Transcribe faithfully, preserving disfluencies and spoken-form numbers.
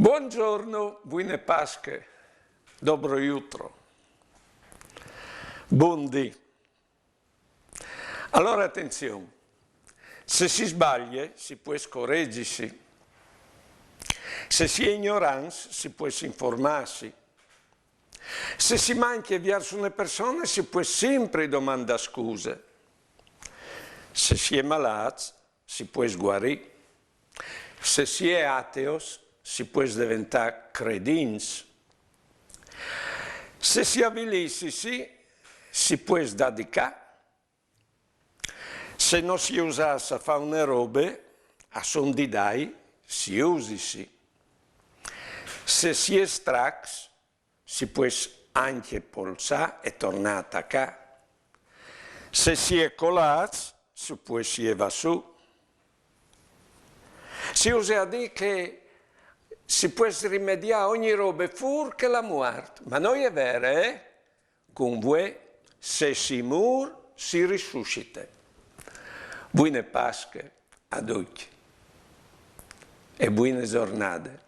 Buongiorno, buine Pasche, dobro jutro. Bundì. Alora atenzion, se si sbaglie si pues coregisi, se si è ignorants si pues informarsi, se si mancje viers une persone si pues simpri domandà scuse, se si è malats si pues guarì, se si è ateos si pues deventà credints, se si avilissi si, si pues dadicà, se no si è usats a fà une robe, a son di dai si usisi, se si è stracs si pues ancje polsà e tornà a tacà, se si è colats si pues jevà su. Si use a dì che si pues rimedià ogni robe fûr che la muart, ma no je vere, eh? Cun vuê, se si mûr si risuscite. Buine Pasche a ducj e buine zornade.